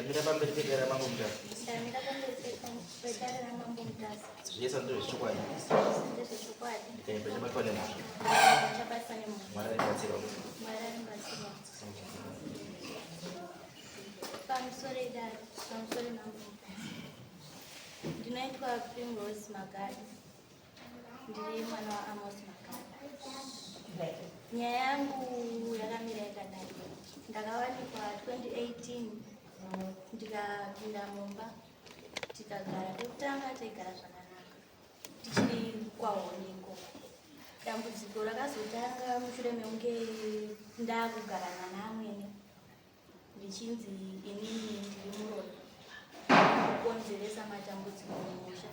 Ndamira pamberi pedare raMambo Mutasa. Ndamira pamberi pedare raMambo Mutasa. Zvese ndezvechokwadi. Zvese ndezvechokwadi. Ndikanyepera chabatwa nemhosva. Chabatwa nemhosva. Mwari aribatsirwa. Mwari aribatsirwa. Pamusoro idare, pamusoro Mambo Mutasa. Ndinoitwa Primrose Magadi. Ndiri mwana waAmos Magada. Nyaya yangu yakamira yakadai. Ndakawanikwa 2018 ndikapinda mumba tikagara pekutanga taigara zvakanaka tichiri kwahoniko. Dambudziko rakazotanga mushure mekunge ndakugarana naamwene ndichinzi inini ndiri muroyi kukonzeresa matambudziko mumusha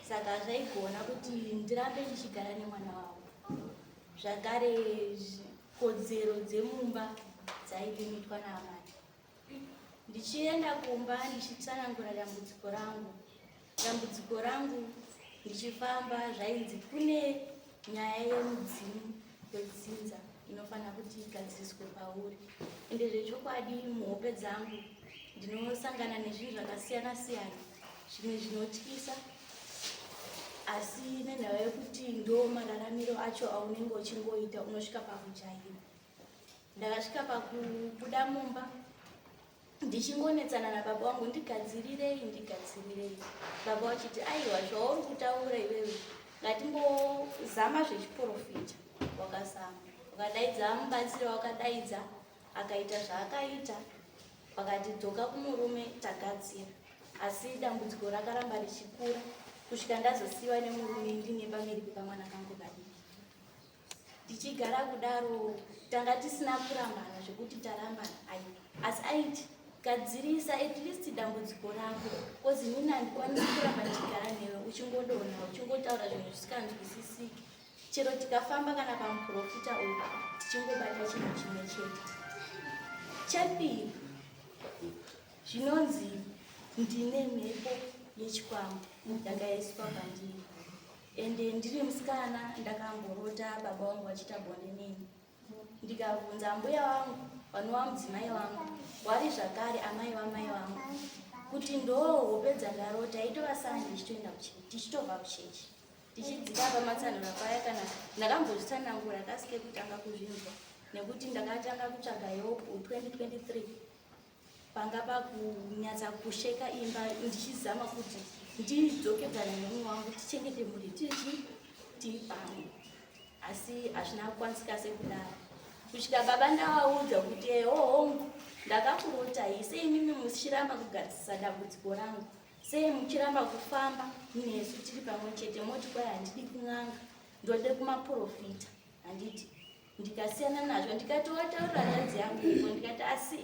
saka zvaigona kuti ndirambe ndichigara nemwana wavo zvakare kodzero dzemumba dzaipimitwa naamai ndichienda kumba ndichitsanangura dambudziko rangu dambudziko rangu ndichifamba zvainzi kune nyaya yemudzimu wedzinza inofanira kuti igadziriswe pauri ende zvechokwadi muhope dzangu ndinosangana nezvinhu zvakasiyana siyana zvimwe zvinotyisa asi nenhau yekuti ndo mararamiro acho aunenge uchingoita unosvika pakujaira ndakasvika pakubuda mumba ndichingonetsana nababa wangu ndigadzirirei ndigadzirirei baba vachiti aiwa zvauri kutaura iwewe ngatimbozama zvechiporofita wakazama wakadaidza mubatsiri wakadaidza akaita zvaakaita vakati dzoka kumurume tagadzira asi dambudziko rakaramba richikura kusvika ndazosiyiwa nemurume ndine pamiri pekamwana kangu kadiki Tichigara kudaro tanga tisina kurambana zvekuti tarambana aiwa, asi aiti gadzirisa at least dambudziko rako kozi inini handikwanisi kuramba ndichigara newe uchingodonha uchingotaura zvinhu zvisikanzwisisiki chero tikafamba kana pamuprofita uyu tichingobata chinhu chimwe chete. Chepiri zvinonzi ndine mhepo yechikwambo yakaiswa pandiri Ende ndiri musikana ndakamborota baba vangu vachiita bonde neni ndikabvunza mbuya vangu vanova mudzimai vangu wari zvakare amai vamai vangu kuti ndoo hope dzandarota itova sande tichitoenda tichitobva kuchechi tichidzika pamatsanhura paya kana ndakambozvitsanangura kasi kekutanga kuzvinzwa nekuti ndakatanga kutsvaga help 2023 panga pakunyatsa kusheka imba ndichizama kuti ndidzokedzane nemumwe wangu tichengete mhuri tiri tiri pamwe asi hazvina kukwanisika sekudaro kusvika baba ndavaudza kuti eho hongu ndakakurotai sei imimi muchiramba kugadzirisa dambudziko rangu sei muchiramba kufamba nesu tiri pamwe chete moti kwai handidi kun'anga ndode kumaprofita handiti ndikasiyana nazvo ndikatowataurira hanzvadzi yangu iko ndikati asi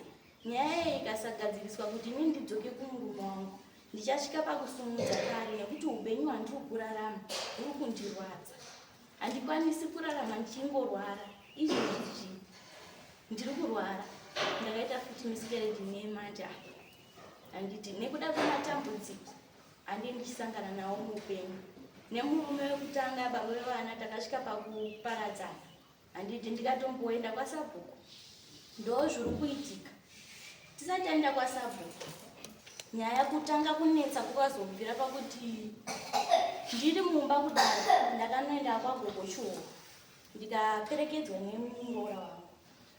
nyaya iyi ikasagadziriswa kuti ini ndidzoke kumurume wangu ndichasvika pakusumudza kare nekuti upenyu hwandiri kurarama huri kundirwadza handikwanisi kurarama ndichingorwara izvozvi ndiri kurwara ndakaita futi miscarriage nemanje handiti nekuda kwematambudziko andii ndichisangana nawo muupenyu nemurume wekutanga baba vevana takasvika pakuparadzana handiti ndikatomboenda kwasabhuku ndo zviri kuitika tisati taenda kwasabhuku nyaya kutanga kunetsa kukazobvira pakuti ndiri mumba kudaro ndakanoenda kwagogo chuo ndikaperekedzwa nemuroora wangu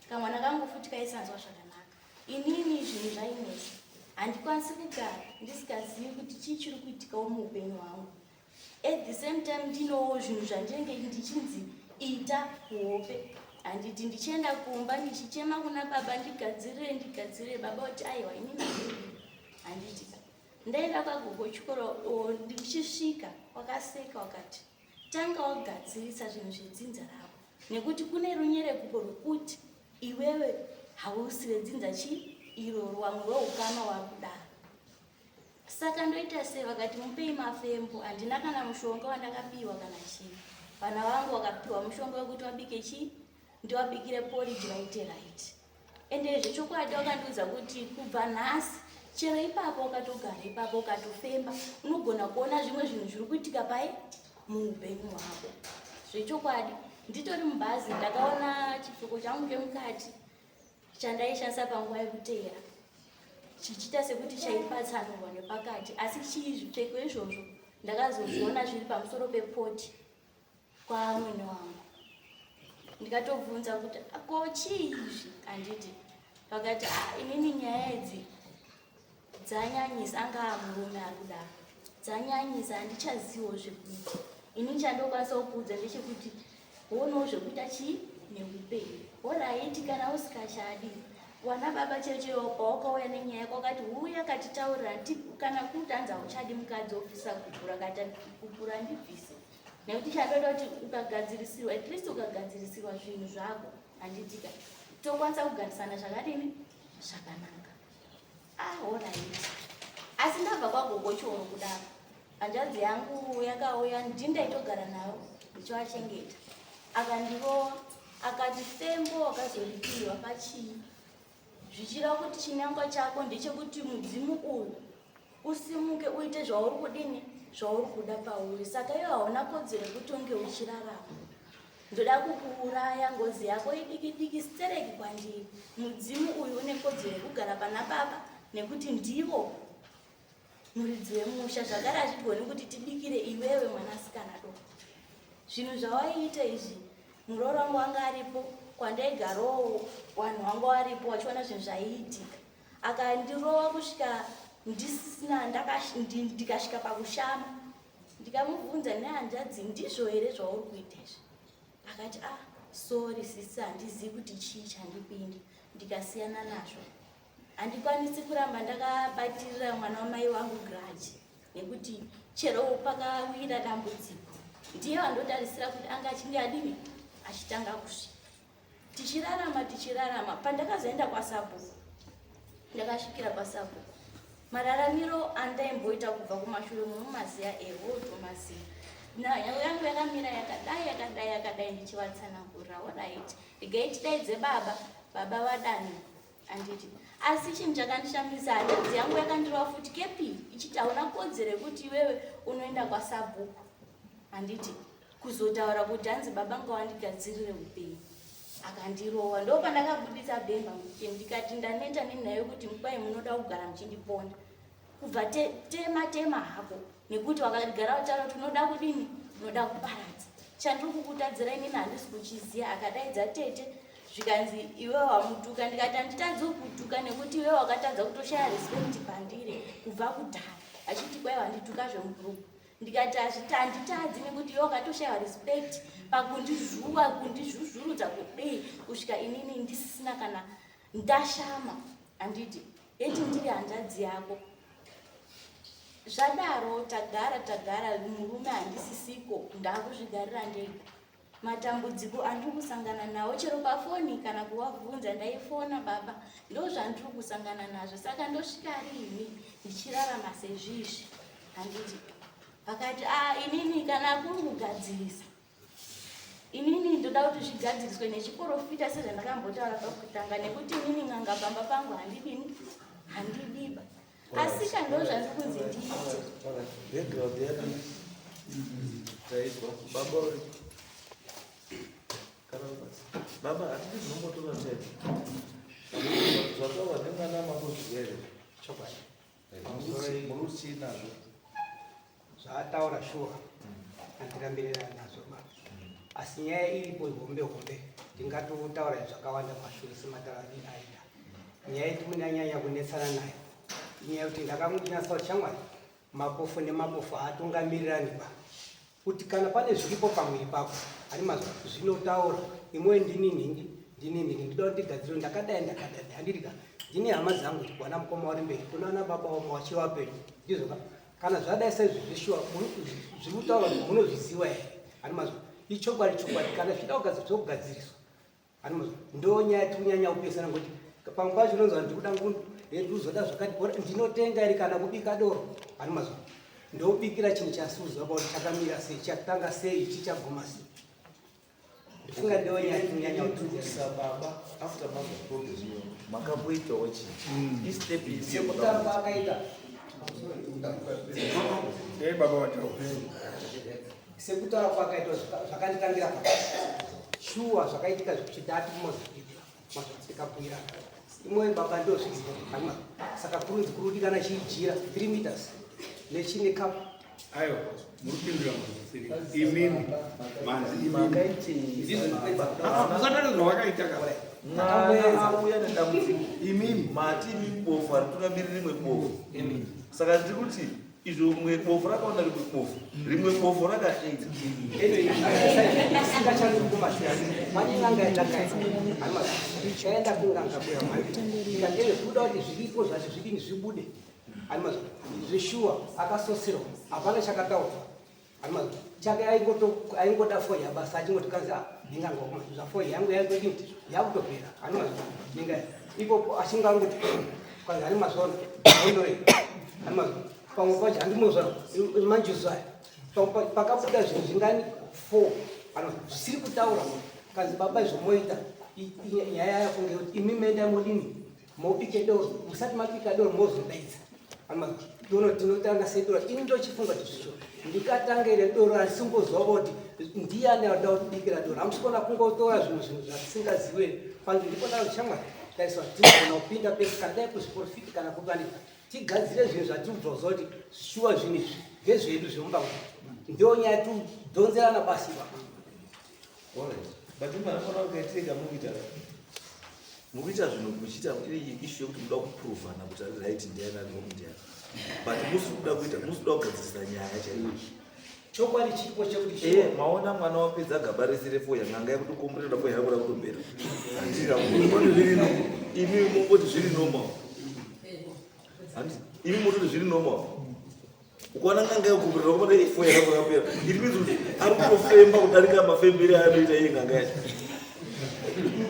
kamwana kangu futi kaisanzwa zvakanaka Inini zvinhu zvainetsa, handikwanisi kugara ndisikazivi kuti chii chiri kuitikawo muupenyu hwangu. At the same time ndinowo zvinhu zvandinenge ndichinzi ita kuhope handiti ndichienda kumba ndichichema kuna baba ndigadzirire ndigadzirire baba kuti aiwa inini handiti ndaenda kwagogo chikoro ndichisvika wakaseka wakati Tanga wagadzirisa zvinhu zvedzinza rako nekuti kune runyerekupo rwekuti iwewe hausi wedzinza chii iroro wamwe weukama wakudaro. Saka ndoita sei? Vakati mupei mafembo. Handina kana mushonga wandakapiwa kana chii. Vana vangu vakapiwa mushonga wekuti wabike chii, ndiwabikire porridge vaite right. Ende zvechokwadi wakandiudza kuti kubva nhasi chero ipapo ukatogara ipapo ukatofemba unogona kuona zvimwe zvinhu zviri kuitika pai muupenyu hwako. Zvechokwadi nditori mubhazi ndakaona chipfeko changu chemukati chandaishandisa panguva yekuteera. Chichiita sekuti chaipatsanurwa nepakati asi chii zvipfeko izvozvo ndakazozviona zviri pamusoro pepoti kwaamwene wangu. Ndikatobvunza kuti ko chii izvi handiti vakati ah, inini nyaya idzi dzanyanyisa anga murume ari kudaro dzanyanyisa handichaziwo zvekuita ini chandokwanisa kukuudza ndechekuti Hoonawo zvekuita chii neupenyu. Horaiti kana usikachadi wana baba chaicho pawakauya nenyaya yako wakati huya katitaurira kana kuti hanzi hauchadi mukadzi wobvisa gupura kati gupura ndibvise nekuti chandoda kuti ukagadzirisirwa at least ukagadzirisirwa zvinhu zvako handitika tokwanisa kugarisana zvakadini zvakanaka Ah, horaiti. Asi ndabva kwagogo Choro kudaro. Hanzvadzi yangu yakauya ndini ndaitogara navo ndichivachengeta. Akandirova akati fembo wakazoripirwa pachii zvichireva kuti chinangwa chako ndechekuti mudzimu uyu usimuke uite zvauri kudini zvauri kuda pauri saka iwe hauna kodzero yekuti unge uchirarama Ndoda kukuuraya ngozi yako idiki diki stereki kwandiri. Mudzimu uyu une kodzero yekugara pana baba nekuti ndivo muridzi wemusha zvakare hazvigoni kuti tibikire iwewe mwanasikana doko. Zvinhu zvawaiita izvi muroora wangu anga aripo kwandaigarowo vanhu vanga varipo vachiona zvinhu zvaiitika akandirova kusvika ndisina ndikasvika pakushama Ndikamubvunza nehanzvadzi ndizvo here zvauri kuita izvi? Akati ah sorry sisi handizivi kuti chii chandipinda ndikasiyana nazvo. Handikwanisi kuramba ndakabatirira mwana wamai wangu grudge nekuti chero pakawira dambudziko ndiye wandotarisira kuti anga achinge adini achitanga kusvika. Tichirarama tichirarama pandakazoenda kwasabhuku ndakasvikira kwasabhuku mararamiro andaimboita kubva kumashure munomaziya eho tomaziya nyaya yangu yakamira yakadai yakadai yakadai ndichivatsanangurira orit regai tidaidze baba baba vadani anditi asi chinhu chakandishamisa hanzvadzi yangu yakandirova futi kepi ichiti hauna kodzero yekuti iwewe unoenda kwasabhuku handiti kuzotaura kuti hanzi baba ngawandigadzirire upenyu akandirova ndo pandakabuditsa bhemba mukicheni ndikati ndaneta nenhau yekuti mukwai munoda kugara muchindiponda kubva tema tema hako nekuti wakagara utaura kuti unoda kudini unoda kuparadza chandiri kukutadzira inini handisi kuchiziva akadaidza tete zvikanzi iwe wamutuka ndikati handitadzi kutuka nekuti iwe wakatadza kutoshaya respect pandiri kubva kudhara achiti kwai wandituka zvemubhuruku ndikati handitadzi nekuti iwe wakatoshaiwa respect pakundizvuwa kundizvuzvurudza kudii kusvika inini ndisisina kana ndashama handiti yeti ndiri hanzvadzi yako zvadaro tagara tagara murume handisisiko ndakuzvigarira ndega Matambudziko andiri kusangana nawo chero pafoni kana kuvabvunza ndaifona baba ndozvandiri kusangana nazvo saka ndosvika riini ndichirarama sezvizvi handiti vakati a ah, inini kana kuri kugadzirisa inini ndoda kuti zvigadziriswe nechiporofita sezvandakambotaura pakutanga nekuti inini n'anga pamba pangu handidini handidiba asi ka ndo zvandiri kunzi ndiite background yedu taizwa baba uri kana baba hatidi zvinombotora time zvataurwa nemwana makuzviere chokwadi muri uchii nazvo zvaataura shuwa andirambirira nazvo ba asi nyaya iripo hombe hombe tingatotaura zvakawanda mashure sematauriro aita nyaya yetimunanyanya kunetsana nayo inyaya yekuti ndakamunyasa kuti shamwari mapofu nemapofu haatungamirirani ba kuti kana pane zviripo pamwiri pako ani mazwa zvinotaura imwe ndini nhingi ndini nhingi ndinoda kuti ndigadzire ndakadai ndakadai handirika ndini hama dzangu wana mukoma wari mberi kuna ana baba wamwe wachiva penyu ndizvoka kana zvadai saizvozvi shuwa zviri kutaura munozviziva here ani mazwa ichokwadi chokwadi kana zvichida kugadzirwa zvokugadziriswa ani mazwa ndonyaya tikunyanya kupesana ngokuti pamwe pacho unonzwa ndikuda ngundu ndikuzoda zvakati bora ndinotenga iri kana kubika doro ani mazwa ndobikira chinhu chasuziva pakuti chakamira sei chatanga sei chichaguma sei ndifunga ndonyaya tikunyanya kutusa baba after mother problem makamboitawo chii mm. istep sekutamba akaita baba wataura sekutaura kwakaitwa zvakanditangira pa shuwa zvakaitika zvekuti dati kumozambiki mazvatikabhuirana Imwe baba ndozviziva hama. Saka kurunzi kurudikana chijira 3 meters nechine cup. Aiwa, muri kupindura muzvisiri. Imimi, manzi imimi. Makaitei? Ah, musataura zvawakaita ka. Mwana auya nedambudziko. Imimi. Mati imi bofu haritungamiri rimwe bofu. Saka ndiri kuti izvo rimwe bofu rakaona rimwe bofu. Rimwe bofu rakatenga. Singachandi kumashure pane n'anga yandakaenda hama chaenda kun'anga kuya mhani ikatenge kuda kuti zviripo zvacho zvidini zvibude hama zveshuwa akasoserwa hapana chakataurwa hama chake aingoda foya basa achingoti kanzi ah, ndinganga kuma zvafoya yangu yaingodini yakutopera hama ndinga ipopo achingangoti kwanzi hani mazvona ondoi hama pamwe pacho handimozvona manjuzu aya pakabuda zvinhu zvingani 4 ano zvisiri kutaura kanzi baba izvo moita nyaya yako ngekuti imi menda modini mobike doro musati mabika doro mozodaidza doro tinotanga sedoro ini ndochifunga kuti zvicho ndikatangere doro asimbozwa kuti ndiyani anoda kutibikira doro hamusi kuona kungotora zvinhu zvinhu zvatisingaziwe panzi ndipona kuti shamwari taiswa tinogona kupinda pese kana dai kuzviprofiti kana kubanika tigadzire zvinhu zvatirikubva kuziva kuti shuwa zvinhu izvi ngezvedu zvemumba mwedu ndio nyaya tudhonzerana basi ipapo. Alright. But manofanira kukaitira kamukuita mukuita zvinhu muchiita iri issue yekuti muda kuprovana kuti ari right ndiani ari wrong ndiani but musi kuda kuita musi kuda kugadzirisa nyaya chaiyo. Chokwadi chiripo chekuti Eh, maona mwana wapedza gaba rese refoya n'anga yekuti komborera foya yakuda kutopera. Handira mungoti zviri no. Imi mungoti zviri normal. Handi imi mototi zviri normal. Ukaona n'anga yakukomborera kuona foya yakuda kupera. It means kuti ari kutofemba kudarika mafembere aanoita iye n'anga yacho.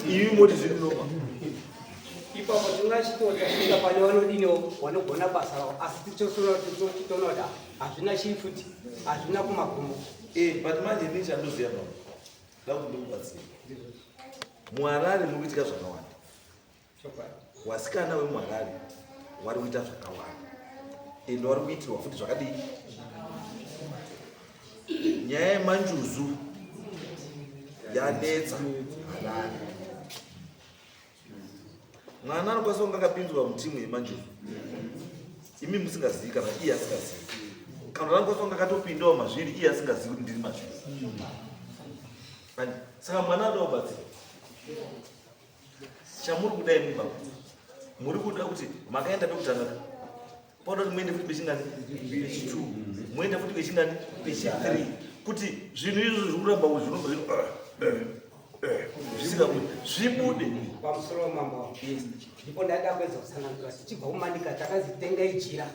Imi moti zviri normal. Ipapo tingachitotasvika pane vanodiniwo vanogona basa ravo asi tichosora tichitoona kuti hazvina chii futi hazvina kumagumo. Eh, but manje ini chandoziva baba. Ndakuti ndikubatsire. MuHarare muri kuitika zvakawanda. Chokwadi. Wasikana wemuHarare wari kuita zvakawanda. Ende wari kuitirwa futi zvakadii? Nyaya yemanjuzu yanetsa Harare. Mwana anokwanisa kunge akapinzwa mutimu yemanjuzu. Imi musingazivi kana iye asingazivi. Kana anokwanisa kunge akatopindawo mazviri iye asingazivi kuti ndiri mazviri. Saka mwana anoda kubatsira. Chamuri kuda imi baba. Muri kuda kuti makaenda pekutanga. Pauda kuti muende futi pechingani? Pechi2. Muende futi pechingani? Pechi3. Kuti zvinhu izvo zviri kuramba zvinobva zvino zvisingabude zvibude. Pamusoro mambo. Ndipo ndaida kuedza kutsanangura tichibva kumanika takanzi tengai jira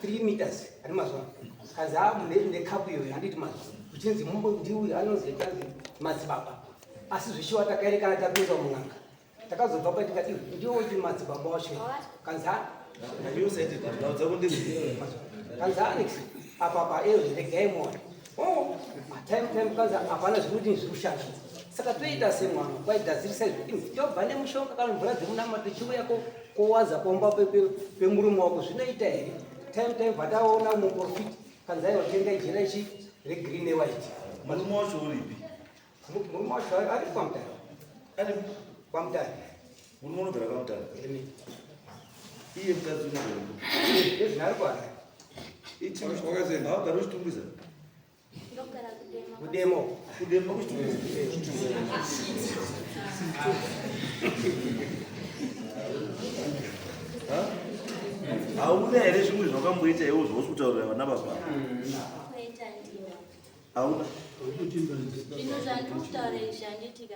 3 meters ani mazuva kanzi a nekapu iyoyo handiti mazuva kuchinzi mumbo ndiuyu anonzi kanzi madzibaba asi zvichiwa takaerekana tapinzwa mun'anga takazobva pa tikati ndiwo uti madzibaba wacho kanzi a kanzi Alex apa apa eyo regai muone oh time time kanzi hapana zviri kuti zviri kushanda saka toita semwana kwaigadzirisa izvi tobva nemushonga kana mvura dzemunamato tichiuya kowaza pomba pemurume wako zvinoita here time time vataona muprofiti kanzi aiwa tengai jira ichi regreen newhite. Murume wacho uripi? Murume wacho ari kwaMutare. Ari kwaMutare. Murume unogara kwaMutare. Iye mukadzi unogara kupi? Ezvino ari kuHarare. Wakazenda haugari uchitumbiza? Ndogara kudema. Kudemo. Kudema kuchitumbiza. Hauna here zvimwe zvakamboita iwo zvausi kutaurira vana baba? Kuita ndina. Hauna. Zvinhu zvandiri kutaura izvi handitika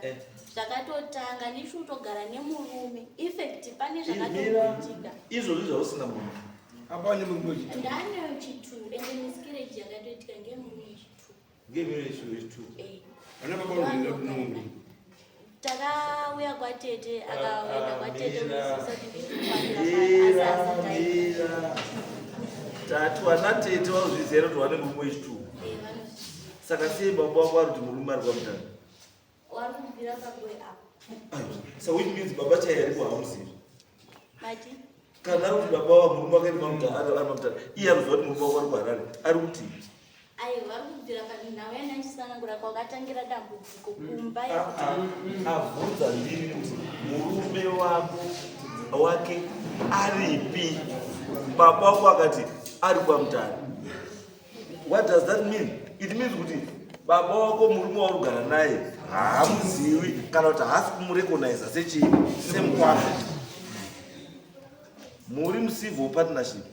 zvakatotanga ndichi kutogara nemurume effect pane zvakatoitika. Izvozvi zvausina murume. Apa ne murume wechitu. Ndane chitu ende miscarriage yakatoitika ngemurume wechitu. Ngemurume wechitu. Eh. Vana baba vanoenda kuno. Takauya kwatete akaenda kwatete unosisa kuti ndiri kufanira Mira, mira. Tati wana tete vanozviziva kuti wane murume wechitu. Saka sei baba wako ari kuti murume ari kwaMutare? Wari kubvira paboy apo. Aiwa. So which means baba chaiye aripo hamuzivi. Mati? Kana ari kuti baba wa murume wake ari kwaMutare, ari kwaMutare. Iye anoziva kuti murume wako ari kuHarare. Ari kuti Aiwa, vari kubvira panhau yandachisanangura kwakatangira dambudziko kumba yekuti Abvunza ndini kuti murume wako wake aripi? Baba wako akati ari kwaMutare. What does that mean? It means kuti baba wako murume wauri kugara naye haamuzivi kana kuti haasi kumurecogniza sechii, semukwasha. Muri mucivil partnership,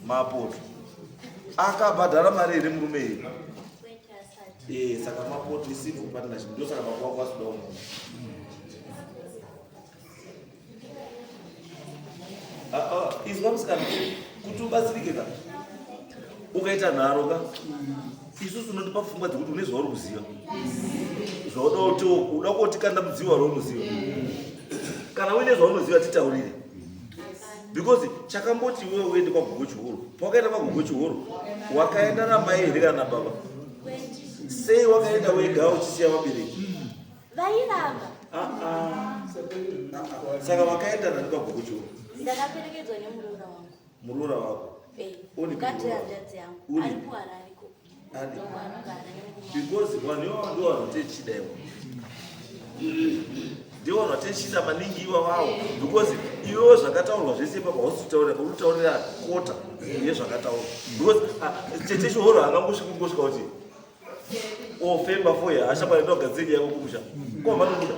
mapoto akabhadhara mari here murume here? Kwete, asati. Saka mapoto icivil partnership, ndosaka baba wako asikuda kumuona. Ah, ah, izwa musikana, kuti ubatsirike ka, ukaita nharo ka, isusu unotipa pfungwa dzekuti une zvauri kuziva, zvauda kuti uda kotikanda mudziwa raunoziva. Kana uine zvaunoziva, titaurire, because chakamboti iwewe uende kwaGogo Chihoro, pawakaenda kwaGogo Chihoro wakaenda namai here kana nababa? Kwete. Sei wakaenda wega uchisiya vabereki? Vairamba. Ah, ah. Saka wakaenda nani kwaGogo Chihoro? Ndakaperekedzwa nemuroora wangu. Muroora wako? Uri Mukadzi muroora? hanzvadzi yangu. Uri? Ari kuHarariko. Ari? Ndokuanogara nemurume. Because vanhu ivavo ndo vanhu vatechida ivo, ndivo vanhu vatechida maningi ivavavo, because iwewo zvakataurwa zvese ipapo hausi kutaurira, uri kutaurira kota yezvakataurwa, because ah, tete Chihoro haangangosviki kungosvika kuti ofemba foya ashamwari ndogadziri yako kumusha kwavanobuda.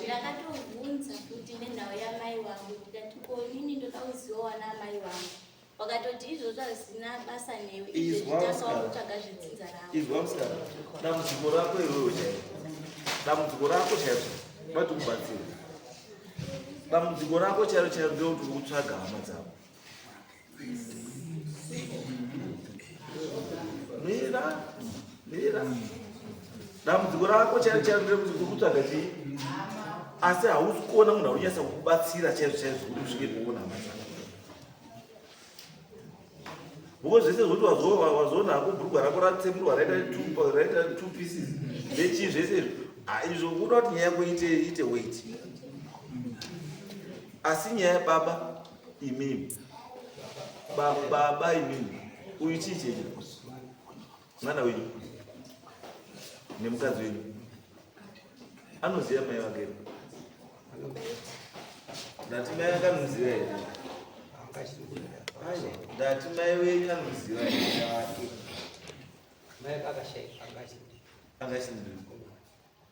Ndakatobvunza kuti nenhau yamai wangu, ndikati, ko inini ndoda kuziva wana amai wangu. Wakatoti izvozvo hazvina basa newe. Izwa, Izvezvi tanga musikana. wakutsvaga zvedzinza rangu. Izwa musikana, dambudziko rako iwewe chairo, dambudziko rako chairo, bati kubatsira, dambudziko rako chairo chairo ndekuti uri kutsvaga hama dzako. Mira, mira, dambudziko rako chairo chairo ndekuti uri kutsvaga chii, asi hausi kuona munhu aunyasa kukubatsira chaizvo chaizvo kuti usvike kuona hama dzako, because zvese zvoti wazoona hako bhurugwa rako ratsemurwa raita two pieces nechii, zvese izvo. Ah, izvo kuda kuti nyaya yako iite weight. Asi nyaya yababa imimi, baba imimi, uyu chii chenyu, mwana wenyu nemukadzi wenyu, anoziva mai vake here? Ndati mai vake anomuziva here? Aiwa, ndati mai wenyu anomuziva here? Mai akashayika, angachiri. Angachindiri.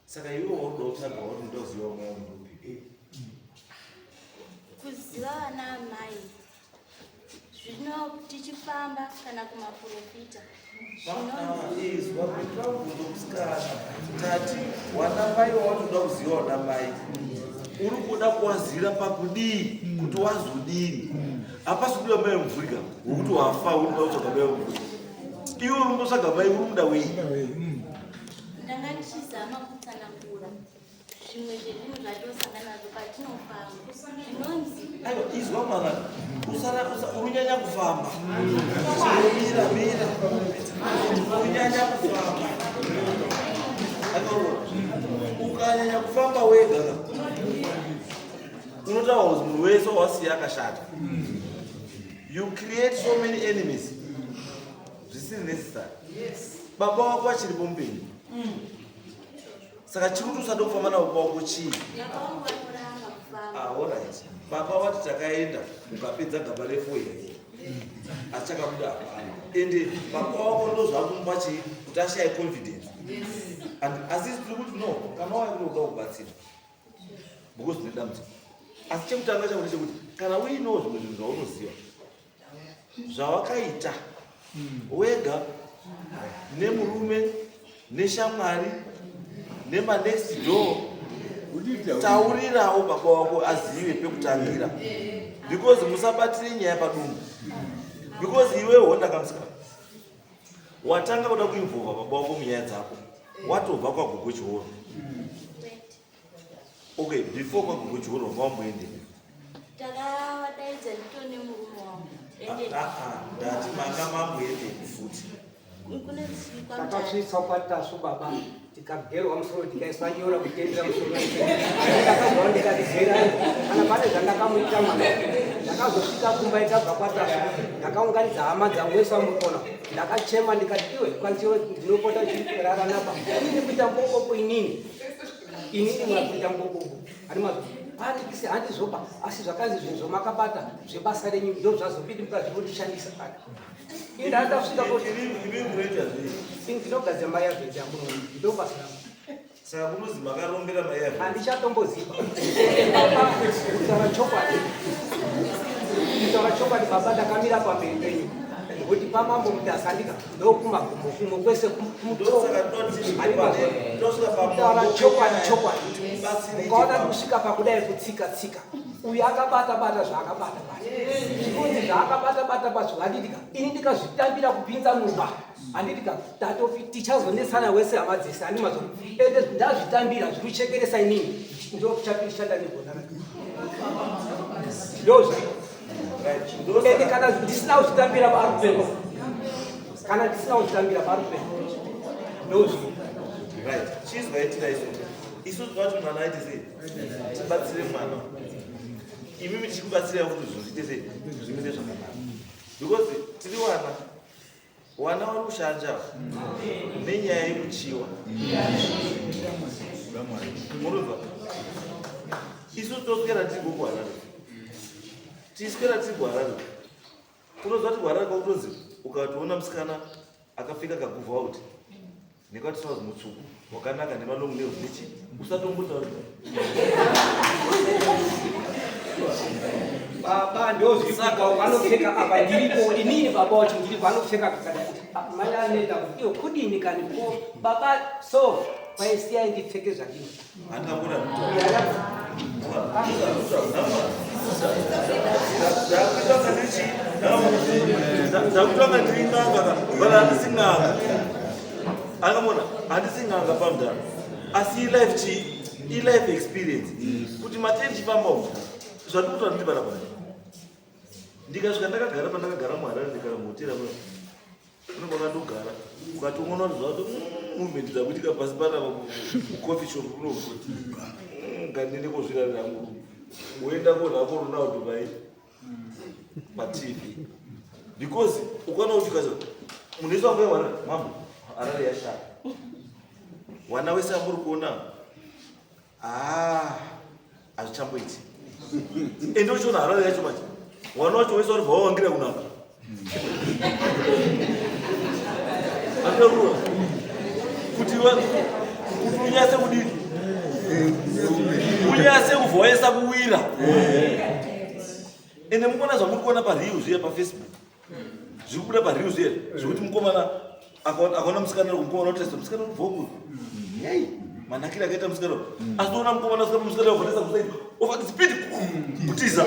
Saka iwe wauda kutsvaga, wati ndoziva mai wangu. Kuziva vana amai zvino, tichifamba kana kumaprofita, zvinonzi Izwa kuitira kubvunzo musikana, tati wana mai wawatoda kuziva, wana mai uri kuda kuwazira pakudii, kuti wazodini? Hapasi kudiwa mai mvurika wekuti wafa uri kuda kutsvaga mai mvurika. Iwe uri kumbotsvaga mai, uri muda wei? Ndanga ndichizama kutsanangura zvimwe zvezvinhu zvatosangana nazvo patinofamba, zvinonzi Aiwa, izwa mwana, urunyanya kufamba. Mira, mira, urunyanya kufamba. Akaona, ukanyanya kufamba wega ka, unotaura kuti munhu wese wawasiya akashata. You create so many enemies zvisiri necessary. Baba wako vachiripo mupenyu? Saka chiri kuti usade kufamba navo baba wako chii? Baba vangu vanoramba kufamba. Ah, alright. Baba vati takaenda ukapedza gaba refoya, asi chakabuda hapana. Ende baba wako ndo zvakumupa chii, kuti ashaye confidence. And asi tiri kuti no, kana waya kuti uda kubatsira because une dambudziko, asi chekutanga chako ndechekuti kana uinewo zvimwe zvinhu zvaunoziva zvawakaita wega nemurume neshamwari nemanext door, taurirawo baba wako azive pekutangira, because musabatire nyaya padumbu, because iwe honda kamusikana watanga kuda kuinvolva baba wako munyaya dzako, watobva kwaGogo Chihoro. Kwete. Okay, before kwaGogo Chihoro wanga wamboende? Takavadaidza ndito nemurume wangu, ende Ndati manga mamboende futi? Kune kwaMutare. Takasvitsa kwaTasvu baba, tikagerwa musoro, tikaiswa nyora kutendera musoro. Ndakazwa ndikati kana pane zvandakamuita mwana. Ndakazosvika kumba itabva kwaTasvu, ndakaunganidza hama dzangu wese vamukona, ndakachema ndikati, iwe kwanziwe ndinopota chirara napa inini kuita mbokopo, inini mwakuita mbokopo, hani mazvo. Panikisi handizvoba asi zvakanzi zvinhu zvamakabata zvebasa renyu ndo zvazopindi mukazvivondishandisa kana. Inda ndasvika kuti imi ndinogadzira mari yazvezi yamuno ndo basa rangu. Saka kunozi makarombera mai yavo. Handichatomboziva. Baba, kutaura chokwadi. Kutaura chokwadi baba ndakamira pamberi penyu. Kuti pamambo Mutasa ndika ndokumagumo kumo kwese kutaura chokwadi chokwadi. Ukaona kusvika pakudai kutsika tsika. Uyu akabata bata zvaakabata bata. Zvikunzi zvaakabata bata pazvo handitika. Ini ndikazvitambira kupinza mumba. Handiti ka tatofi tichazonetsana wese hama dzese handi mazvo ende ndazvitambira zviri kuchekeresa inini ndokuchapishanda negona ndozvi ende kana ndisina kuzvitambira pari kupenga kana ndisina kuzvitambira pari kupenga ndozvi right chizwaitira isu isu tinoti mwana aite sei tibatsire mwana imimi tichikubatsirai kuti zvinhu zviite sei zvimire zvakanaka because tiri wana Wana wari kushanja nenyaya yekuchiwa. Murunzwa. Isu toswera tiri kuHarare. Tiswera tiri kuHarare. Unozwa kuti kuHarare kwakutonzi ukatoona musikana akapfeka kaguva out nekati mutsvuku wakanaka nemalong nails nechi usatombotaura baba ndozvisaka vanopfeka apa ndiripo inini baba wacho ndiripo anopfeka kakadai ah, mai anoenda iyo kudini kani ko baba so kwaisiyai ndipfeke zvandino handingambona ndakutanga ndiri n'anga ka but handisi n'anga angamona handisi n'anga pamudhara asi ilife chii ilife experience kuti matei tichifamba umu zvandikuti vanditi panapa ndikasvika ndakagara pandakagara muharare ndikara muhotera unenge wakatogara ukatoona kuti zvati mm, movement dzakuitika pasi panapa mucoffee shop unokuti mm, ngandinde kozvirarira hangu woenda korako ronaldo vai patv because ukaona kuti kaza munhu wese wangu wana mambo harare yashata wana wese amuri kuona ah hazvichamboiti ende uchiona harare yacho manje wana wacho wese waribva wawangira kunaka Atarura kuti kuti unyase kudini unyase kuvhoesa kuwira ende mukuona zvamuri kuona pareal zviya pafacebook zviri kubuda pareal zviya zvekuti mukomana akaona musikana mukomana otesta musikana unobva yei manakiro akaita musikana asi toona mukomana asika musikana ovhotesa kusaidi ofati speed kutiza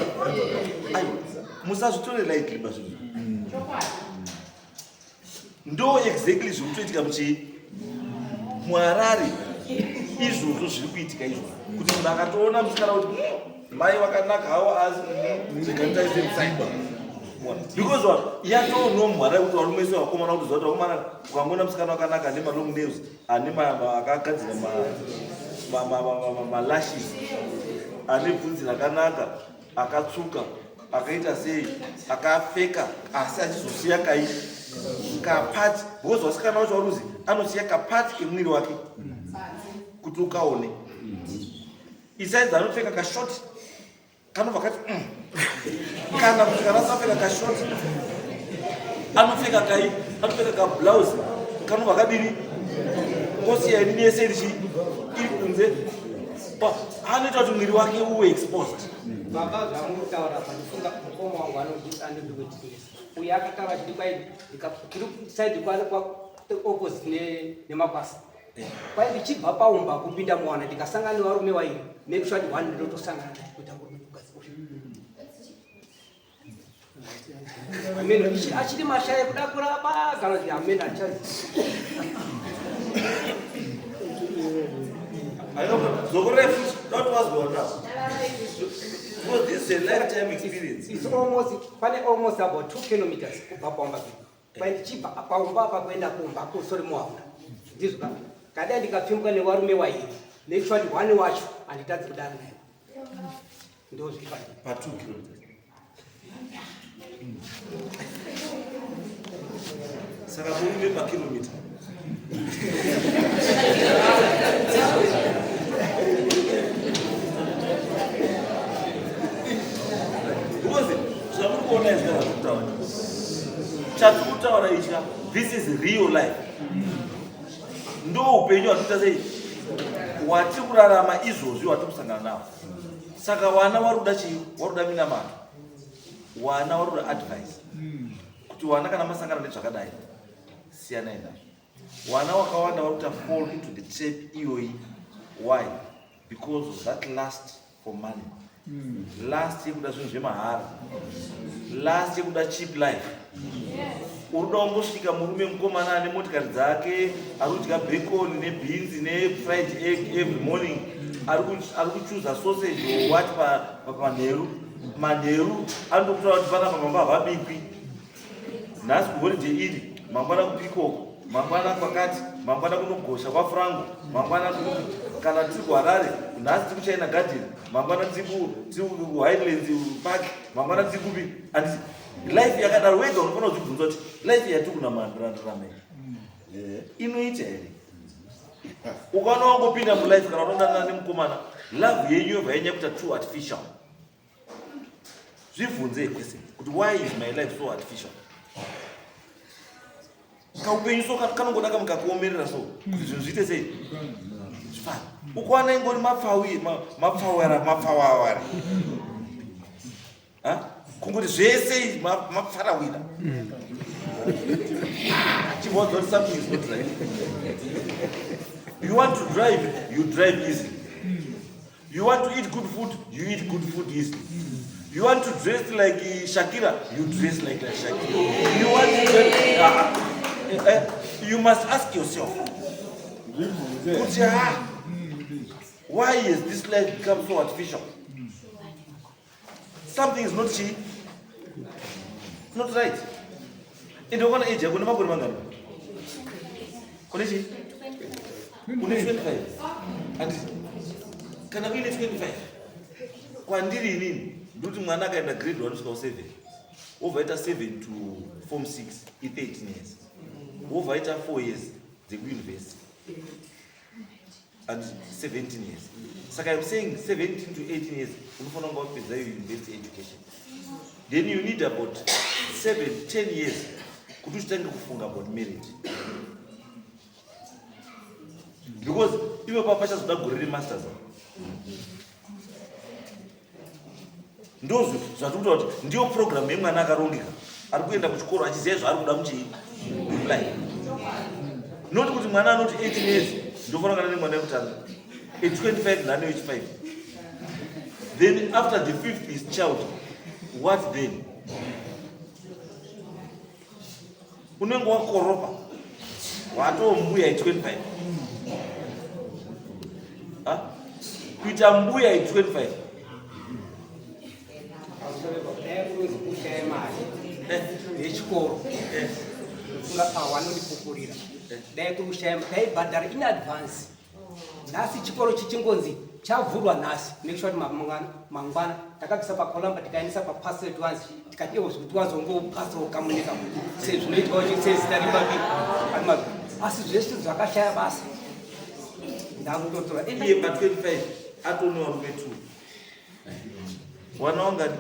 aiwa musazvitore lightly bazvinhu ndo exactly zviri kutoitika muchii muharare izvozvo zviri kuitika izvozvo kuti munhu akatoona musikana kuti hmm, mai wakanaka hawo asi zvikanitaise musaiba because what yatoonomhara yekuti varume se vakomana kuti zva kuti vakomana ukangoona musikana wakanaka ane malong nails ane akagadzira malashes ane bvunzi rakanaka akatsvuka akaita sei akapfeka asi achizosiya kai kapati because vasikana wacho varuzi anosiya kapati kemwiri wake kuti ukaone isaidzi anopfeka kashoti kanobva kati mm. kana kuti kana asapfeka kashoti anopfeka kai anopfeka kablouse kanobva kadini kosiya inini yese irichi iri kunze anoita kuti mwiri wake uwe exposed baba zvamutaura apa ndifunga mukoma wangu anondikuitinesa uyo akataura achiti kwai tiri side opposite nemakwasa kwai ndichibva paumba kupinda muwana ndikasangana nevarume vairi make sure kuti one ndinotosangana naye kuita murume mukadzi uyu Amen. Achiri mashaya kuda kurapa kana kuti amen achazi. Zokorera futi not wazwa now. Because this is a lifetime experience. It's almost pane almost about 2 kilometers kubva paumba pedu. Kwai ndichibva paumba apa kuenda kumba kusori muhauna. Ndizvo ka. Kadai ndikapfimbwa nevarume wairi. Make sure kuti one wacho handitadzi kudana naye. Ndozvifana. Pa 2 kilometers. Saka murume pakilomita. Kuona izvi kana kutaura. Chatiri kutaura ichi ka, this is real life. Ndo upenyu hwatikuita sei? Watiri kurarama izvozvi watiri kusangana nawo. Saka wana wari kuda chii? Wari kuda minamato. Wana wari kuda advice. Kuti wana kana masangana nezvakadai, siyanai nazvo. Wana wakawanda vari kuita fall into the trap iyoyi. Why? Because of that lust for money. Lust yekuda zvinhu zvemahara. Lust yekuda cheap life. Uri kuda kungosvika murume mukomana ane motikari dzake, ari kudya bacon nebhinzi nefried egg every morning, ari kuchuza sausage or what pamanheru. Manheru anotokutaura kuti panapa pamba havabikwi. Nhasi kuholiday iri, mangwana kuPeacock, mangwana kwakati, mangwana kunogosha kwaFrango, mangwana kana tiri kuHarare, nhasi tiri kuChina Garden, mangwana tiri kuHighlands Park, mangwana tiri kupi. Handiti life yakadaro wega unofanira kuzvibvunza kuti life yatiri kunamandirarama iyi inoita here? Ukaona wangopinda mulife kana unodanana nemukomana, love yenyu yobva yanyanya kuita too artificial. Zvibvunze question kuti why is my life so artificial? Kaupenyu so kanongoda kamukakuomerera so kuti zvinhu zviite sei zvifana. Ukaona ingori mapfawi mapfawara mapfawawari, kungoti zvese mapfarawira, chibodza kuti something is not right. You want to drive, you drive easily. You want to eat good food, you eat good food easily. You want to dress like Shakira, you dress like Shakira. You want to dress, you must ask yourself, kuti ah, why has this life become so artificial? Something is not cheap, not right. Ende ukaona age yako nemakore mangani? Une chii? Une 25. Handiti? Kana uine 25, kwandiri inini ndikuti mwana akaenda grade 1 kusvika ku7, wobva aita 7 to form 6, i13 years, wobva aita 4 years dzekuuniversity and 17 years. Saka I'm saying 17 to 18 years unofanira kunga wapedza your university education. Then you need about 7 10 years kuti uchitange kufunga about marriage, because ivo pa pachazoda gore remasters. Ndozvo zvatiri kutaura kuti ndiyo program yemwana akarongeka ari kuenda kuchikoro achiziva zvaari kuda muchii life, not kuti mwana anoti 18 years ndofanira kana nemwana wekutanga, at 25 nane wechi5. Then after the fifth is child, what then? Unenge wakoropa, watoo mbuya i25. Kuita mbuya i25. Dai kunzi kushaya mari yechikoro, ndofunga pawanondipupurira. Dai kuri kushaya, dai bhadhara in advance. Nhasi chikoro chichingonzi chavhurwa nhasi, make sure kuti mangwana takabvisa pacolumba, tikaendesa paparcel once, tikatiwo zvekuti wazongopasawo kamuneka sezvinoitwa sezita rimaviri ari maviri, asi zvese zvakashaya basa, ndakutotora. Iye pa25 atone varume 2. Wana wangani?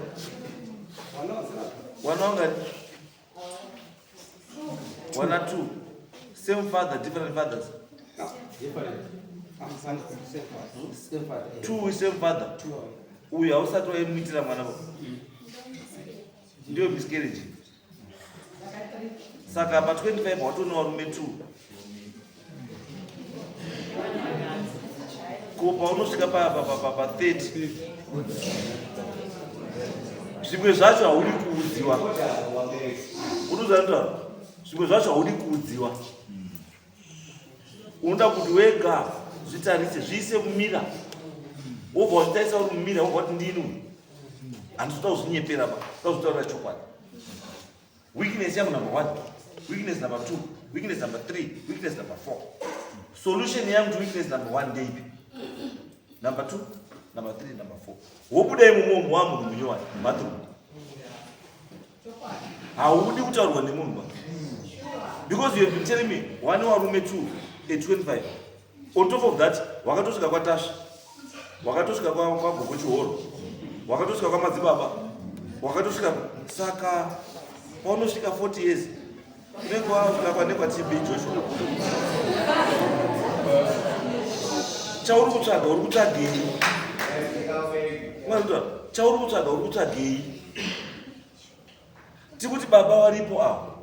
Wana wangani? Wana 2. Same father, different fathers? Two same father. Uyu hausati waimuitira mwana ba, ndiyo miscarriage. Saka pa25 watone varume 2. Ko paunosvika pa30, zvimwe zvacho haudi kuudziwa. Unoziva, zvimwe zvacho haudi kuudziwa, unoda kuti wega zvitarise, zviise mumira, wobva wazvitarisa uri mumira, wobva kuti ndini uyu, handisi kuda kuzvinyepera ba, kuda kuzvitaurira chokwadi. Weakness yangu number one, weakness number two, weakness number three, weakness number four. Solution yangu to weakness number one ndeipi? Number two, number three, number four. Wobuda imomo wamunhu munyowani mubathroom, haudi kutaurwa nemunhu ba, because you have been telling me one warume two at 25. On top of that, wakatosvika kwaTasva, wakatosvika kwaGogo Chihoro, wakatosvika kwamadzibaba. Wakatosvika saka paunosvika 40 years unenge wasvika pane kwaTB Joshua. Chauri kutsvaga uri kutsvagei? Chauri kutsvaga uri kutsvagei? Tikuti baba varipo avo.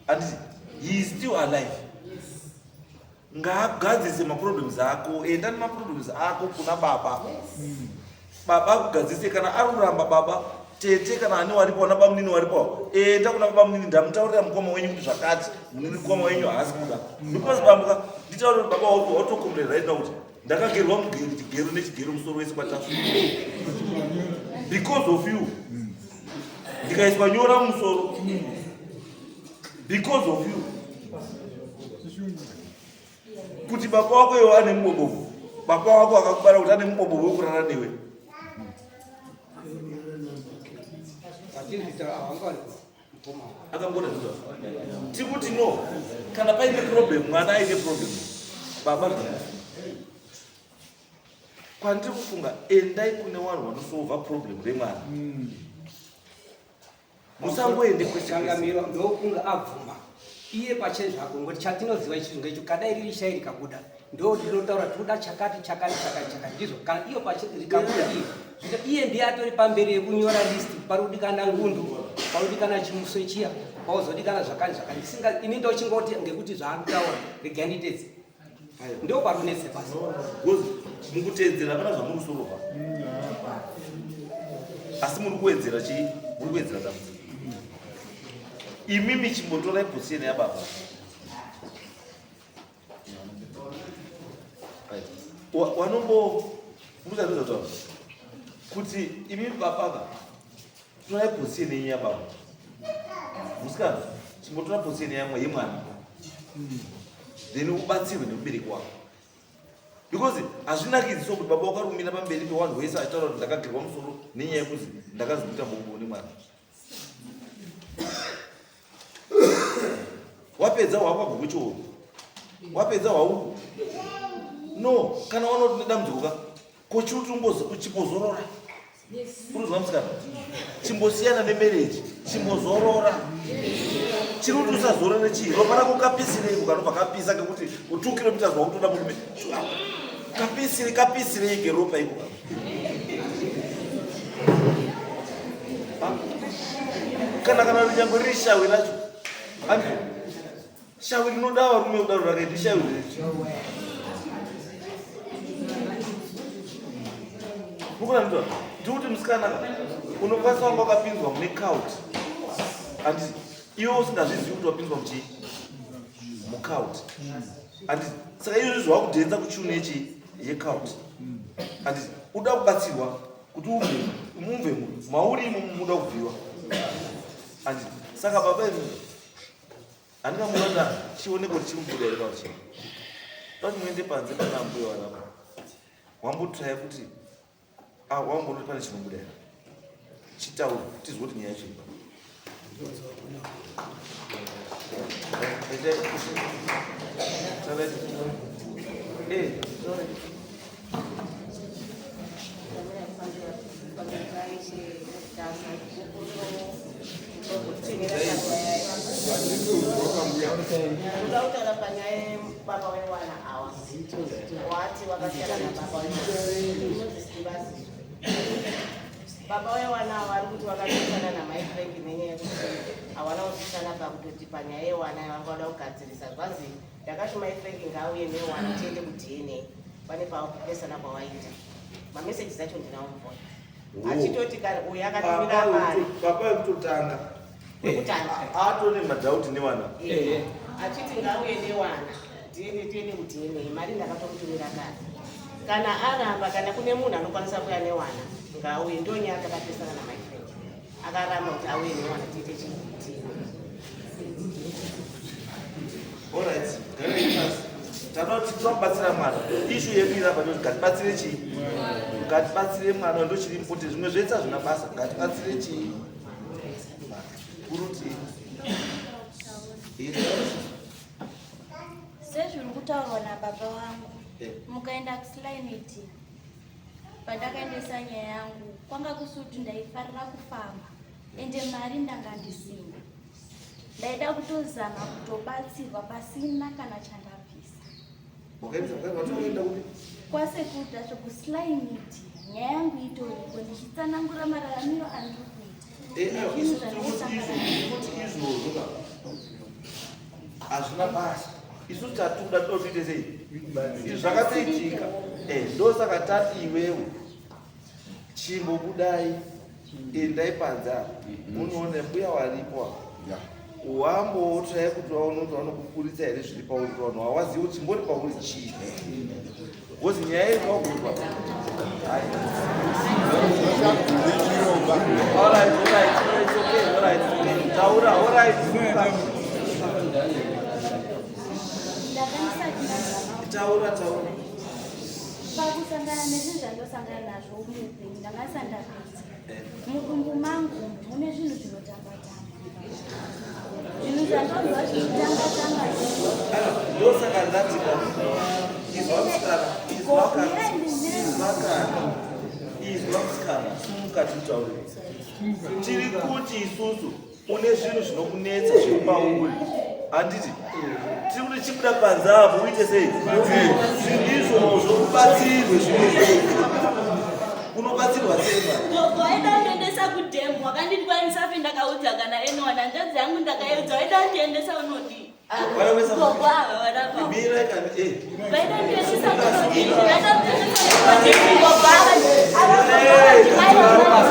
Anditi he is still alive. Ngaagadzise maproblems ako, enda nemaproblems ako kuna baba. Baba akugadzise, kana ari kuramba baba, tete kana ani waripo, ana bamunini waripo, enda kuna baba munini, ndamutaurira mukoma wenyu kuti zvakati, munini mukoma wenyu haasi kuda. Because bambuka, nditaurire kuti baba wako watokomberera right now kuti ndakagerwa mugero, chigero nechigero musoro wese kwaTasvu. Because of you. Ndikaiswa nyora mumusoro. Because of you. Kuti baba wako iwe ane mubobovu, baba wako akakubara kuti ane mubobovu wekurara newe. Akangona zvizvo. Tikuti no, kana paine problem, mwana aine problem, baba zvakanaka. Kwandiri kufunga, endai kune vanhu vanosolva problem remwana. Musangoende kwese kwese. Changamiro ndokunga abvuma iye pachezvako ngoti chatinoziva ichi ngecho kadai riri shai rikabuda ndo ndinotaura toda chakati chakati chakati chakati ndizvo kana iyo pache rikabuda iye zvino iye ndiye atori pamberi yekunyora list parikudikana ngundu parikudikana chimuswe chiya pauzodikana zvakati zvakati ndisinga ini ndochingoti ngekuti zvaakutaura regai nditedze ndo parunetse basi mukuteedzera hapana zvamuri kusorova asi muri kuwedzera chii? Muri kuwedzera dambudziko. Imimi chimbotorai position yababa. Wanombo muzazvizva kuti imimi baba torai position yenyu yababa. Musikana chimbotora position yamwe yemwana then ubatsirwe nemubereki wako. Because hazvinakidzi so kuti baba wakarumira pamberi pewanhu wese achitaura kuti ndakagerwa musoro nenyaya yekuzi ndakazoita bongo nemwana. Wapedza hwakwa gogo wapedza hwauku. No, kana waona kuti nedambudziko ka ko chiuti chimbozorora. Urikuzwa musikana? Chimbosiyana nemarriage, chimbozorora. Chiri kuti usazorore chii? Ropa rako kapisirei ukanobva kapisa ngekuti 2 kilometers wakutoda murume. Kapisire kapisirei ngeropa iko. Kana kana nyangwe riri shawi racho. Andrew. Shawi rinoda varume kudaro rakaita shawi riri. Mukuna mtu. Ndikuti musikana unokwanisa wanga wakapinzwa mune cult. Anditi iwe usingazvizivi kuti wapinzwa muchii? Mucult. Anditi saka izvozvi zvawakudhenza kuchune yechi yecult. Anditi uda kubatsirwa kuti ubve mumve mauri imomo muda kubviwa. Anditi saka baba imi handingamuona chioneko kuti chiri kubuda here kana chii. Pati muende panze pana ambuya varapa. Wambotraya kuti ah, wamboona kuti pane chinobuda here? Chitaure tizwe kuti nyaya yacho ipa. Eh, sorry. Ndoda panyaya yebaba wewana awa wati wakasiyana nababa wewana baba wewana awa ari kuti wakatoisana namai Frank nenyaya yekuti hawana kuzwisana pakutoti panyaya yewana yavanga vada kugadzirisa zvanzi ndakati mai Frank ngaauye newana tiende kuDNA pane pakupesana kwawaita mameseji acho ndinawo mufoni achitoti kare uyu akatumira mari baba vekutotanga wekutanga atone madhauti nevana achiti ngauye newana tiende tiende kuDNA mari ndakatomutumira kare kana aramba kana kune munhu anokwanisa kuya newana ngauye ndonyaya takapesana namai Frank akaramba kuti auye newana tiite chii Alright, garai pasi. Tanoda kuti tobatsira mwana. Issue yedu iri apa ndoti ngatibatsire chii? Ngatibatsire mwana ndo chiri important. Zvimwe zvese hazvina basa. Ngatibatsire chii? Kuruti. Sezviri kutaurwa nababa vangu, mukaenda kuSlymedia pandakaendesa nyaya yangu. Kwanga kusuti ndaifarira kufamba ende mari ndanga ndisina. Ndaida kutozama kutobatsirwa pasina kana chandabvisa. Kwasekuru Tasvu kuSly Media nyaya yangu itoriko ndichitsanangura mararamiro andiri kuita. Eh, Nezvinhu zvandisangana izvozvo ka hazvina basa isu tatuda toda kuti tiite sei izvi zvakatoitika eh, ndosaka tati iwewe Chimbobudai endai panze apa munoona mbuya waripo apa wambotsvai kuti vaone kuti vanokuburitsa here zviri pauri kuti vanhu hawazivi kuti chimbori pauri chii bcause nyaya iri pakurwa taura alright taura taura Pakusangana nezvinhu zvandosangana nazvo muupenyu ndanga ndisati ndapedza. Mudumbu mangu umu mune zvinhu zvinotamba tamba. Zvinhu zvandonzwa zvinotamba tamba. Ndosaka ndati ka izwa musikana izwa kana izwa kana izwa musikana sumuka titaure. Tiri kuti isusu une zvinhu zvinokunetsa zviri pauri handiti tiri kuti chibuda panze apo uite sei zvinhu izvozvo ubatsirwe zvinhu izvozvo unobatsirwa sei gogo waida kundiendesa kudhemu wakandikwanisa fi ndakaudza kana anyone hanzvadzi yangu ndakaiudza waida kundiendesa unodii gogo ava varapa eh. vaida kundiendesa kunodii vaida kundiendesa kudhemu gogo ava ava gogo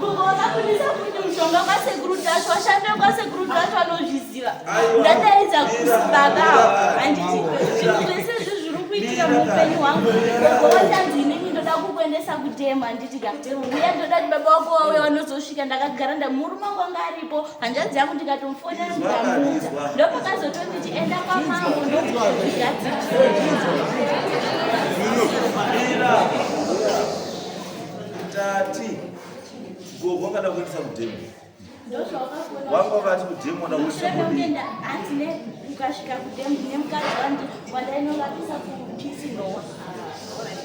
Gogo vakabudisa futi mushonga kwasekuru Tashu vashandi vekwasekuru Tashu vanozviziva ndataidza baba handiti zvinhu zvese izvi zviri kuitika muupenyu hwangu gogo vachanzi inini ndoda kukuendesa kudhemu handiti ka uya ndoda kuti baba wako wauya wanozosvika ndakagara nda murume wangu anga aripo hanzvadzi yangu ndikatomufonera ndikamuudza ndopakazotonditi enda kwamambo ndokuzvigadzira Tati gogo wakada kuendesa kudhemu wanga wakati kudhemu wada kuendesa kudhemu hanzi ne ukasvika kudhemu ndine mukadzi wandainorapisa kupisi nowa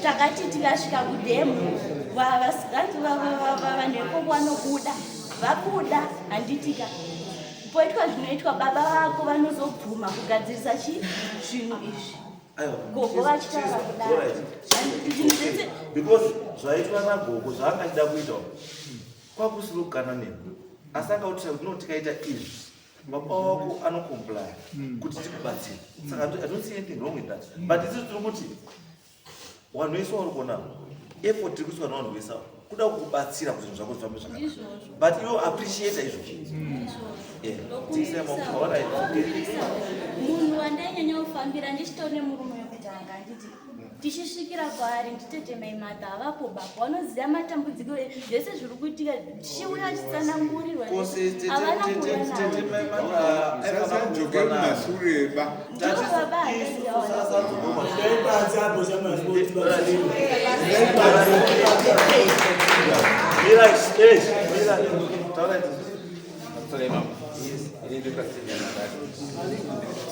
takati tikasvika kudhemu hanzi vanhu vekoko vanobuda vabuda handitika poitwa zvinoitwa baba vako vanozobvuma kugadzirisa chi zvinhu izvi gogo vachitaura kudaro because zvaitwa nagogo zvaanga achida kuita kwakusiri kukana nemi asi anga kuti no tikaita izvi baba wako anocomplya kuti tikubatsire saka i don't see anything wrong with that but isu tiri kuti Vanhu vese vari kuona effort iri kuiswa nevanhu vese ava kuda kukubatsira kuti zvinhu zvako zvifambe zvakanaka but iwe appreciate izvozvo munhu wandainyanya kufambira ndichitori nemurume wekutanga handiti tichisvikira kwaari nditete mai martha havapo baba vanoziva matambudziko zvese zviri kuitika tichiuya achitsanangurirwa havana kuuya nawo masure ba ndivo baba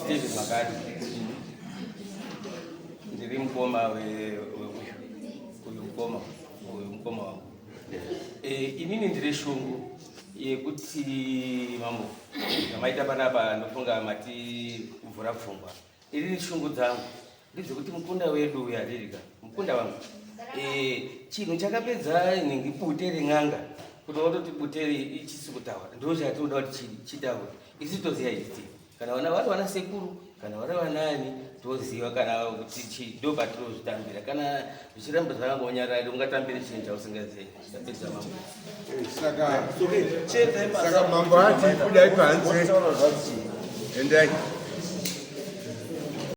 Stephen Makadi ndiri mukoma weuyu uyu mukoma uyu mukoma wangu eh, inini ndiri shungu yekuti mambo zvamaita panapa ndofunga mati kuvhura pfungwa inini shungu dzangu ndedzekuti mukunda wedu uyu aririka mukunda wangu eh, chinhu chakapedza nhingi bute ren'anga kuti watoti bute ichisi kutaura ndo chatinoda kuti chitaure isu toziva ichiti kana vana vari vana sekuru kana vari vanani toziva kana kuti chi ndo patinozvitambira kana zvichiramba zvakangonyarari ungatambire chinhu chausingazivi tapedza mambo eh, saka saka mambo ati budai panze endai.